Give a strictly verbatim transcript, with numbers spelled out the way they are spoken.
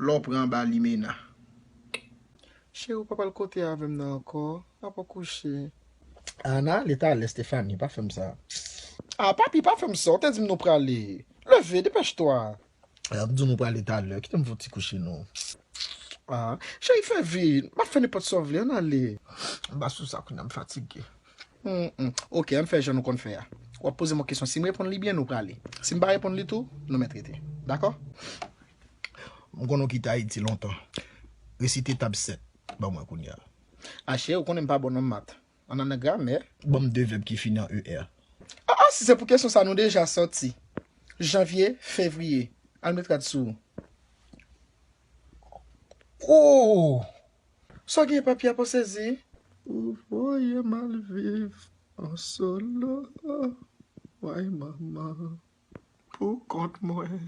Lè w pran anba limena. Cheri, ou pa pral kote avè m nan ankò. Apa w kouche? Ana, ale talè, Stephanie, pa fè m sa. Ah, papi, pa fè m sa. Ou te di m nou prale. Leve, depèch twa. Ah, m di w nou prale talè. Kite m fè yon ti kouche, non. Ah, cheri, fè vit. M ap fè nenpòt sa w vle, ann ale. M pa sou sa kounye a, m fatige. Hmm, hmm. Ok, ann fè jan nou konn fè a. W ap poze m yon kesyon. Si m reponn li byen, nou prale. Si m pa reponn li tou, nou mèt rete. Dakò? M konnen w kite Ayiti lontan. Resite tab sèt ban mwen kounye a. Ah, cheri, ou konnen m pa bon nan mat. Ann al nan gramè. Ban m de vèb ki fini an E R. Ah, ah, si se pou kesyon sa, nou deja sòti. Janvye, fevriye. Al met rad sou ou. Oh! Sa w gen, papi, apa w sezi? Ou voye m al viv an solo. Way manman. Pou kont mwen.